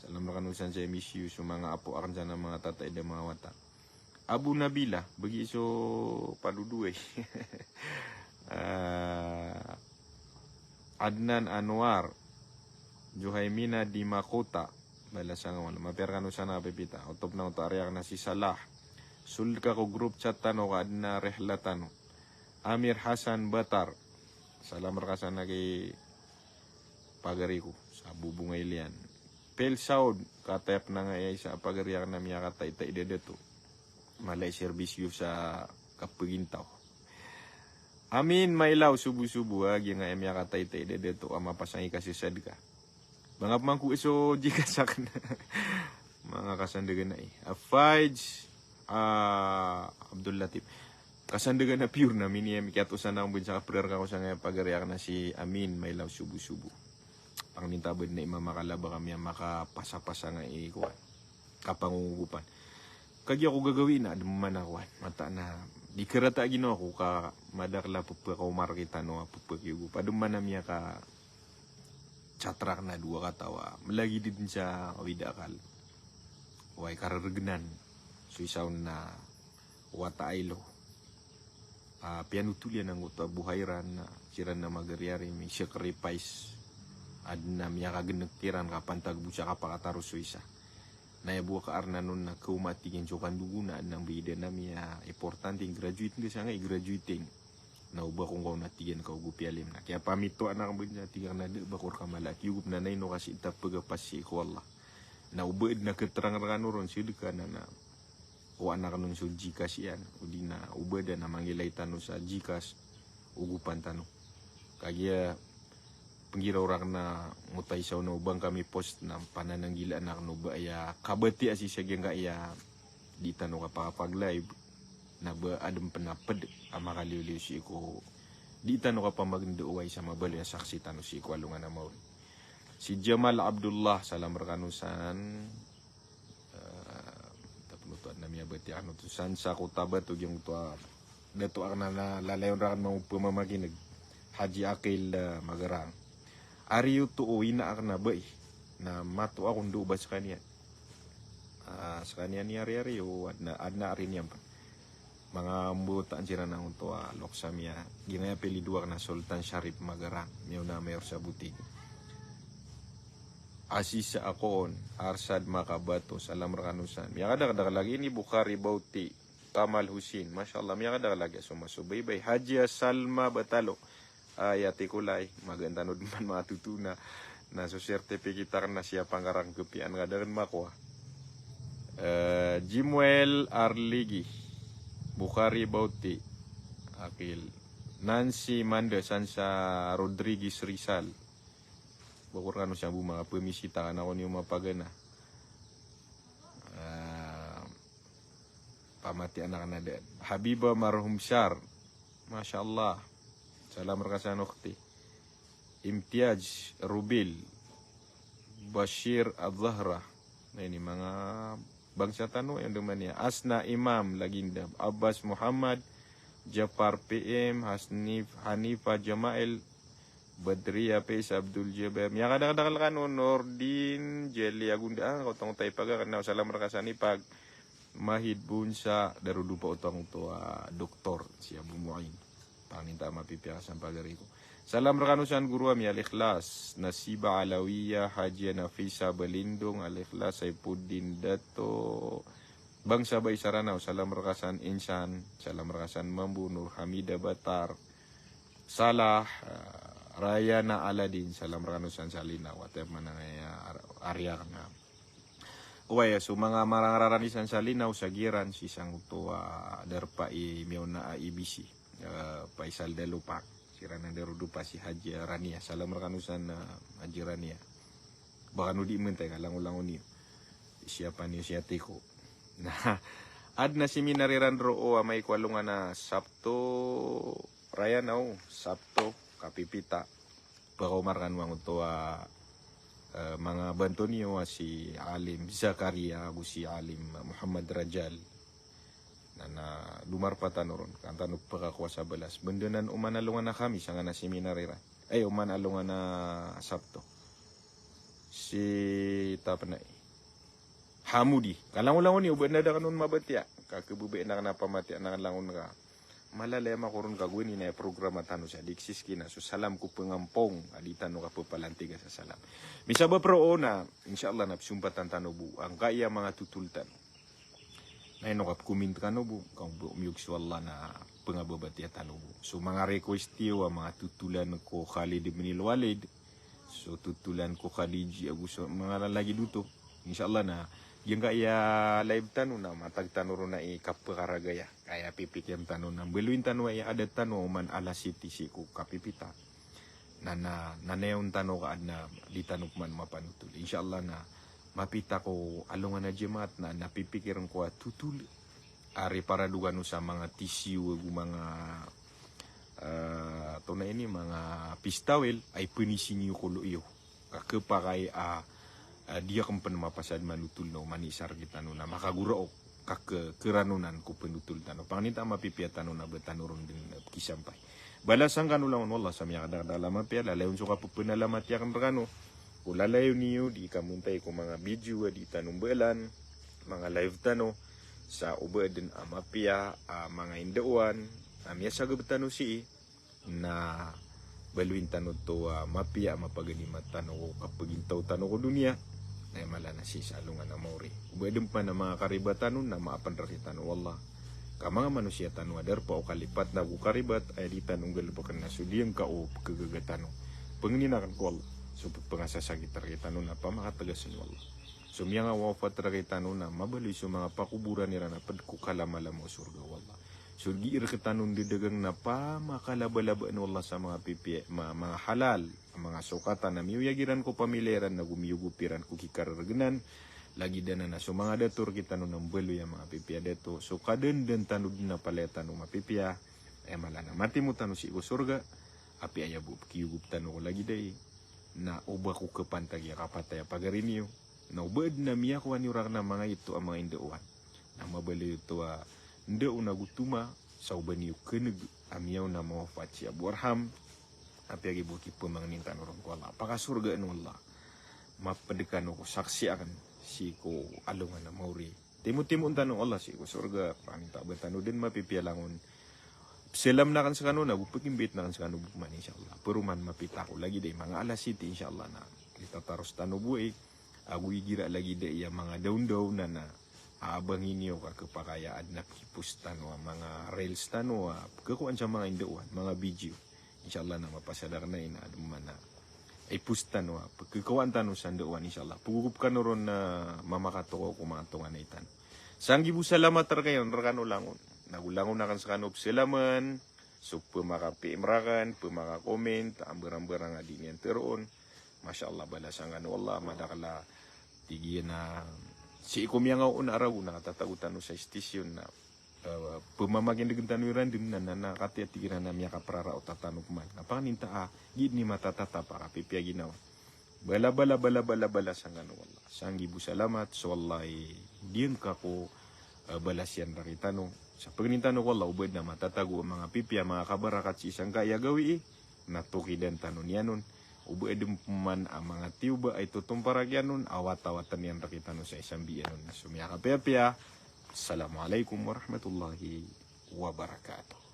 Salam rekano san sa M S U, so manga apo aken san a manga tataid a manga wata. Abu Nabila, bagi so padodoay. Ah, Adnan Anwar, Juhaimina di Makota, bala sa ngawan. Mapiya rekano san a pipita. Oto pen angkoto a riyak na si Salah. Sold ka ko group chat tano ka aden a rehla tano. Amir Hasan Batar. Salam reka san a ki pagari ko sa Bubong a Ilian. Pel Saud, kataya pen angkaya isa a pagari aken a miyakataitaid a dato. Mala i serbisyo sa kapegintaw. Amin, Mailaw, sobo-sobo, a giyangkaya miyakataitaid a dato a mapasang i kasesadka. Manga pemangko so Gcash aken. Manga kasandagan ai. A Faiz, ah, Abdul Latif. Kasandagan a pure na mini, em, kiyatosan ako ben sa kaperar ka ko sangkaya pagari aken a si Amin, Mailaw, sobo-sobo. Pangninta ben na i mamakalaba kami a makapasapasang i kowan. Kapangongogopan. Kagiya ko gagawii na, aden man a kowan. Mataan a, di kerata ginawa ko ka madakel a pepekaomar kita no a pepekiyogop. Aden man a miyaka chatrak na dowa kataw a melagid den sa awid a akal. Oway, kareregenan so isa on na wata a ilo. A, piyanotol iyan angkoto a Buhairan, na siran na magariyari, mi-sacrifice. Adn a miyakagenek kiran ka pantag bo sa kapakataro so isa. Na aya bo a kaarnan on na kaoma, tig iyan, so kandogo na adn a mbayadan ami a importante, graduate nga sangkai, graduating. Na oba ko ngka on, tig iyan, ka ogo piyalim. Na kiyapamitowa aken a tig aken a da a ba ko rka mala a kiyogop, na ino ka sii tapeg a pasi ko Allah. Na oba adn a keterang rekano ron, sii deka na, na kowaan aken on so Gcash iyan, odi na oba da na mangilay tano sa Gcash, ogopan tano. Kagiya penggiraw raken a ngoto a isa on a oba ngka mi-post na panananggilaan aken o ba aya kabatiya sii sa giyangkaya di tano kapakapag-live, na ba aden pen a ped a makaliwliw sii ko di tano kapamagendao, oway, sa mabaloy a saksi tano sii ko alongan a maori. Si Jamal Abdullah, salam rekano san. Eh, tapos oto adn a miyabatiya aken oto san sa Cotabato, giyangkoto a dato aken a lalayon raken mambo pemamakineg, Haji Akil, eh, Magarang. Ari oto o ina aken a bai, na matoa ako ndao ba sekaniyan. Ah, sekaniyan i ari-ari o adn a, adn a ari niyan pen. Manga mbotaan siran angkoto a loks ami a, giyangkaya apelido aken a Sultan Sharif Magarang, miyaona a mayor sa Botig. Asisa ako on, Arsad Makabato, salam rekano san. Miyakadakdakel lagi ini Bukhari Bauti, Kamal Hussein, masha Allah, miyakadakdakel lagi a so masobaybay. Hajiya Salma Batalo, aya tikolay, magaan tano den man matoto na, na so certificate aken na siyapa ngka rangkepian ka da ken makowa. Eh, Jimuel Arligi, Bukhari Bauti, Akil, Nancy Manda, san sa Rodriguez Rizal. Ba ko rekano san bo manga pemisita ka na ko niyo mapagana. Eh, pamatiya aken a da. Habiba Marhum Shar. Masha Allah. Salam reka san, ukhti. Imtiaz Rubil. Bashir Al-Zahra. Na ini manga bangsa tano, aya ondoman iyan. Asna Imam, Lagindam. Abbas Muhammad, Jafar P M, Hasnif, Hanifa Jamail, Badriya P S, Abdul Jabbar. Miyakadakdakel kano, Nordin, Jali Agunda, ah, ka oto angkoto a ipag aken na, salam reka san ipag. Mahid Bunsa, da roo dopa oto angkoto a doktor, si Abu Muin. Pangninta a mapipiya ka san pagari ko. Salam rekano san goro ami, Al-Ikhlas, Nasiba Alawiya, Hajiya Nafisa Balindong, Al-Ikhlas, Saifuddin Dato, Bangsa Bai Saranaw, salam reka san insan, salam reka san mambo, Nur Hamida Batar, Salah, eh, Rayana Aladin, salam rekano san sa Linaw, wata manang aya ar-, ari aken a. Oway, so manga marangararan i san sa Linaw, sa giran, si sangkoto a darpa i miyaona a I B C, eh, Faisal Dalopang, siran a da roo dopa si Haji Rania, salam rekano san, eh, Haji Rania. Ba kano di mentay ka langolangon iyo. Siyapa niyo si Atiko. Na, adn a seminar iran roo amay ko alongan a Sabto, Rayanaw, Sabto, kapipita. Pekaoma rekano angkoto a, eh, manga banto niyo a si Alim Zakaria ago si Alim Muhammad Rajal. Na, na domarpa tano ron, ka an tano pekakowa sa balas. Benda nan oman alongan a Khamis angkanan a seminar iran. Ay, oman alongan a Sabto. Si Tapnay Hamudi. Ka langolangon iyo, ba na da kano on mabatiya. Ka kebebay na kena pamatiya na langon ka. Malalaya mako ron ka gowani na aya programa tano sa Diksiskin a so salam ko pengampong a di tano kapepalantiga sa salam. Misabap roo na, insha Allah na pesompatan tano bo angkaya manga totol tano. Na ino ka pekomint kano bo, ka bo miyog so Allah na pengababatiya tano bo. So manga request iyo a manga totolan ko Khalid bin Walid, so totolan ko Khadiji ago so manga lalagid oto. Insha Allah na giyangkaya live tano na matag tano ron a ikapekaragaya. Kaya pipikiran tano na mbaloyin tano a aya adat tano oman alas siyete sii ko kapipita. Na, na, na nayawn tano ka adn a di tano pman mapanotol. Insha Allah na mapita ko alongan a Jemaat na, na pipikiren ko a totol a riparado kano sa manga tisiyo ago manga, eh, tonaa ini, manga pistawel a ipenising iyo ko lo iyo. Ka kepakay a, a, di aken pen mapasad manotol na oman i isa rekitano na makagoraok, ka ke-, keranonan ko penotol tano. Pangninta a mapipiya tano na ba tano ron den, eh, pekisampay. Balasan kano langon o Allah sa miyakadakdakl a mapiya, lalayon so kapepenalamati aken rekano. Ko lalayon iyo di kamontay ko manga video a di tano mbelan, manga live tano, sa oba den a mapiya, a manga indaowan, a miyasagab tano sii, na baloyin tano oto a mapiya a mapaganima tano ko kapagintaw tano ko doniya, na aya mala na sii sa alongan a maori. O ba den pman a manga karibat tano na maapn rktano o Allah. Ka manga manosiya tano a darpa o kalipat na go karibat, aya di tano nggalbkn na so diyangka o pkhagaga tano. Pangnin akn ko Allah so pphangasasakit rktano na pamakatgas o Allah. So miyangawafat rktano na mabaloy so manga pakoboran iran a pd ko kalamalama o sorga o Allah. So gii rktano ndadagang na pamakalabalabaan o Allah sa manga pipiya, ma-, manga halal, manga sokatan a miyoyag iran ko pamilya iran na go miyogop iran ko kikarargnan. Lagid anan a so manga dato rktano na mbaloy a manga pipiya dato. So kadandan tano dn a palaya tano mapipiya, aya mala na matimo tano sii ko sorga. Apiya aya bo pkiyogop tano ko lagid ai, na o ba ko kapantagi a kapatay a pagari niyo, na o ba adn a miyakowa niyo rakn a manga ito a manga indaowan, na mabaloy oto a ndao na go toma sa o ba niyo kneg a miyaona mawafat si Abu Arham. Apiya giya bo kipmangnin tano ron ko Allah, pakasorgaan o Allah. Mapd kano ko saksi akn sii ko alongan a maori. Timotimoon tano o Allah sii ko sorga, pangnin ta ba tano dn mapipiya langon. Psalaman akn skano na go pkimbiit akn skano bo pman, insha Allah. Paroman mapita ko lagid ai manga alas siti, insha Allah, na itataros tano bo ai. Ago igira lagid ai a manga dawndaw na, na abangin iyo ka khapakay a adn a pkipost tano a manga reels tano a pkhakowaan sa manga indaowan, manga video. Insha Allah na mapasad akn ai na adn man a ipost tano a pkhakowaan tano sa indaowan, insha Allah. Pagogop kano ron na mamakatokaw ko manga tonganay tano. Sanggibo salamat rkano, rkano langon. Na go langon akn skano psalaman so pmaka-P M rakn, pmaka-comment, ambarang-barang a di niyan tharoon. Masha Allah, balasan kano o Allah, madakl a tig iyan a sii ko miyangaoona a ragon a katatago tano sa istisyon na, eh, pmamakindgn tano iran dn na, na, na katii a tig iran a miyakapraraot a tano pman. Na pangnin ta a gii dn i matatatap a kapipiya ginawa. Bala, bala, bala, bala, balasan kano o Allah. Sanggibo salamat, so Allah i diyangka ko, eh, balas iyan rktano. Sa pangnin tano ko Allah, o ba adn a matatago a manga pipiya, manga kabarakat sii sangkai a gawii, na tokidan tano niyan on. O ba adn pman a manga tiyoba a itotomparak iyan on, awatawatan iyan rktano sa isambi iyan on. Na so miyakapiyapiya. Assalamu alaikum warahmatullahi wabarakatuh.